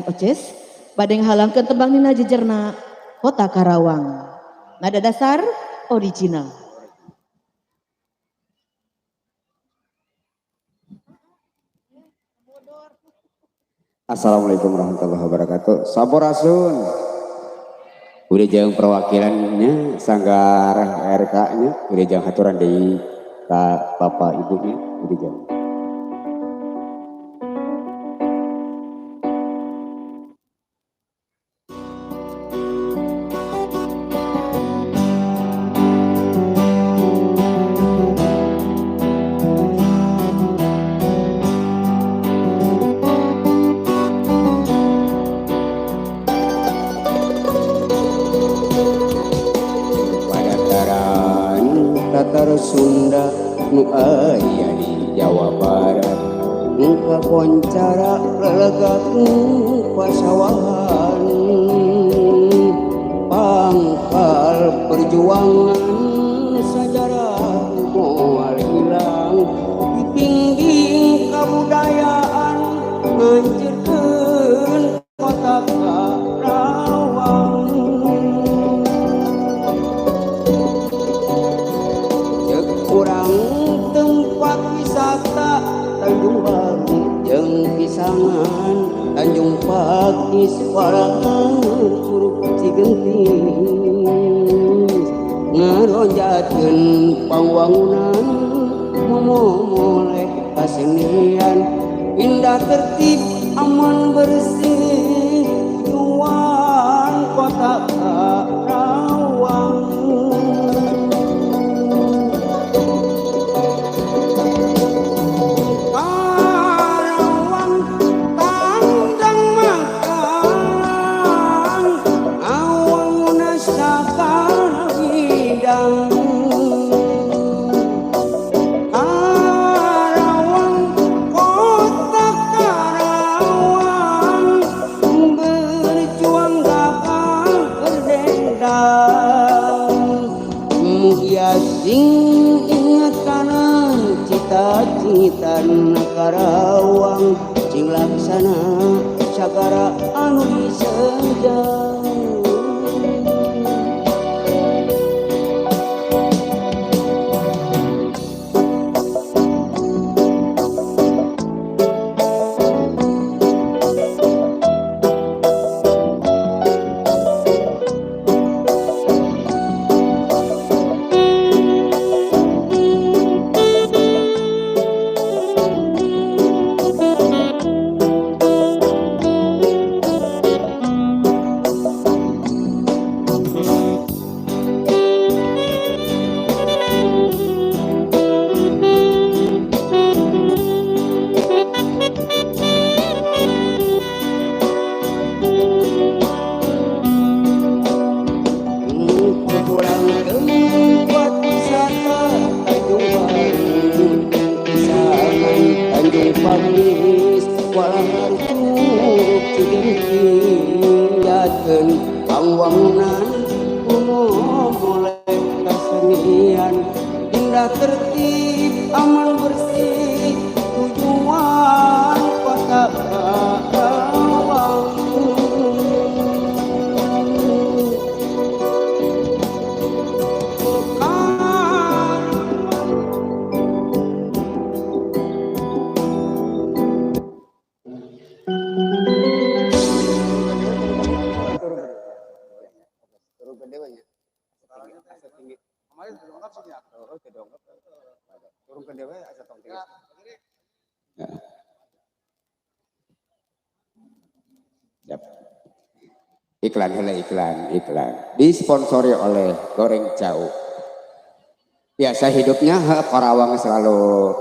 Oces bade ngahalangkeun tembang dina jejerna Kota Karawang. Nada dasar original. Assalamualaikum warahmatullahi wabarakatuh. Sampurasun. Udah jauh perwakilannya sanggar RK-nya, udah jauh aturan dari ka bapak ibunya, udah jauh. Sunda nu aya di Jawa Barat kakoncara lelegak pasawahan pangkal perjuangan sajarah moal hilang dipingging kabudayaan ngancurkeun kota Karawang. Kurang tempat wisata Tanjung Baru jeung Pisangan Tanjung Pakis Warangan Curug Cigentis ngaronjatkeun pangwangunan momoleh kasenian indah tertib aman bersih tujuan kota Karawang. Sing ingat kanan cita-cita Karawang cing laksana sagara anu disenjang. Pangwangunan umum mulai kesenian indah tertib aman bersih tujuan kota Karawang. Iklan, iklan, iklan. Disponsori oleh Goreng Jauh. Biasa hidupnya Karawang selalu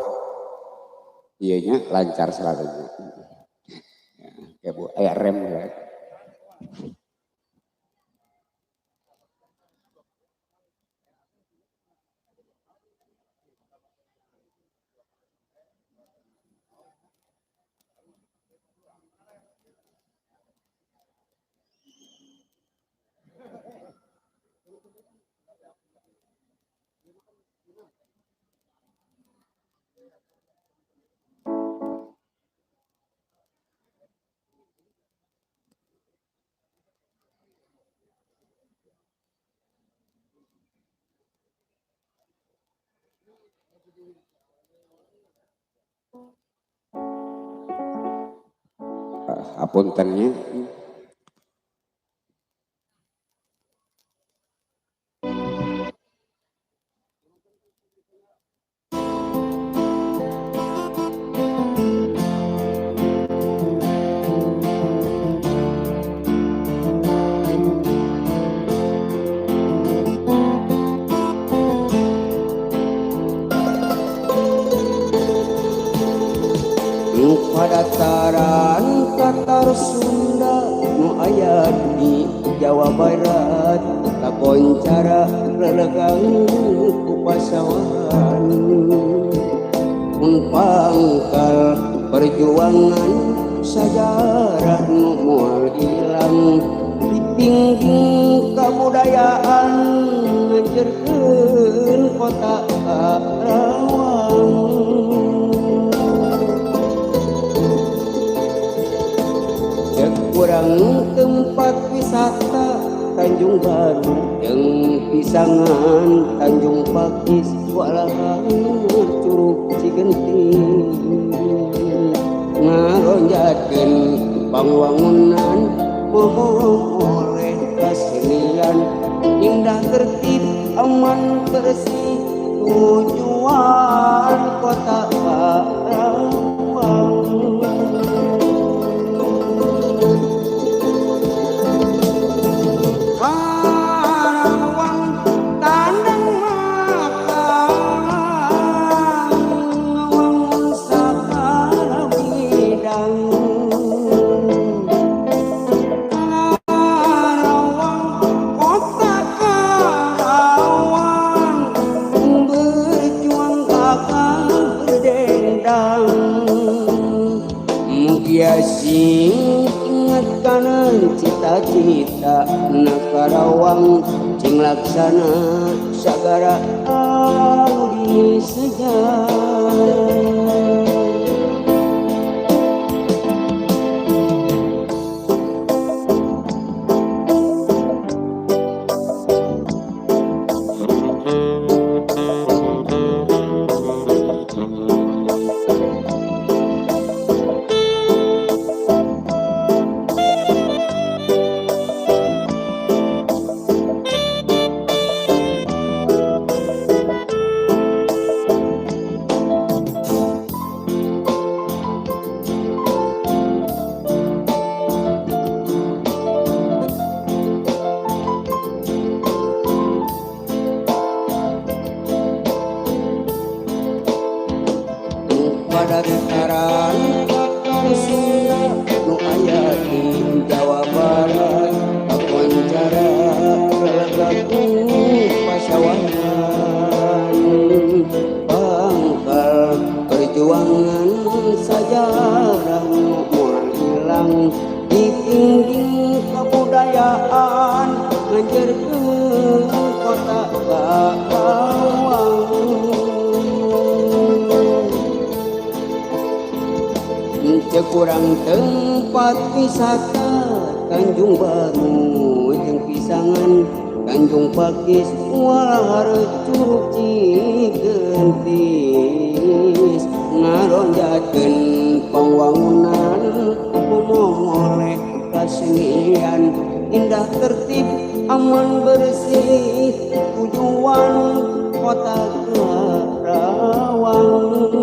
iyanya lancar selalu. Ya, Bu, rem ya. Apuntennya. Padataran Tatar Sunda nu aya di Jawa Barat kakoncara lelegang ku pasawahan mun pangkal perjuangan sajarah nu moal ilang di pinggir kabudayaan ngajerkeun kota Karawang. Kurang tempat wisata Tanjung Baru jeung Pisangan Tanjung Pakis Walahar Curug Cigenting ngaronjatkeun pangwangunan momong oleh kasenian indah tertib aman bersih tujuan kota Karawang. Karawang tandang makan wangun sagala bidang. Karawang kota Karawang berjuang gagal berdendang. Mugia sing ingat kanan cita-cita na Karawang cing laksana sagara anu disejar. Padataran Tatar Sunda nu aya di Jawa Barat kakoncara lelegaku pasawahan pangkal perjuangan sajarah nu moal ilang di pinggir kebudayaan ngajerkeun kota Karawang. Kurang tempat wisata Tanjung Baru jeung Pisangan Tanjung Pakis Walahar Curug Cigentis ngaronjatkeun pangwangunan momoleh kasenian indah tertib aman bersih tujuan kota Karawang.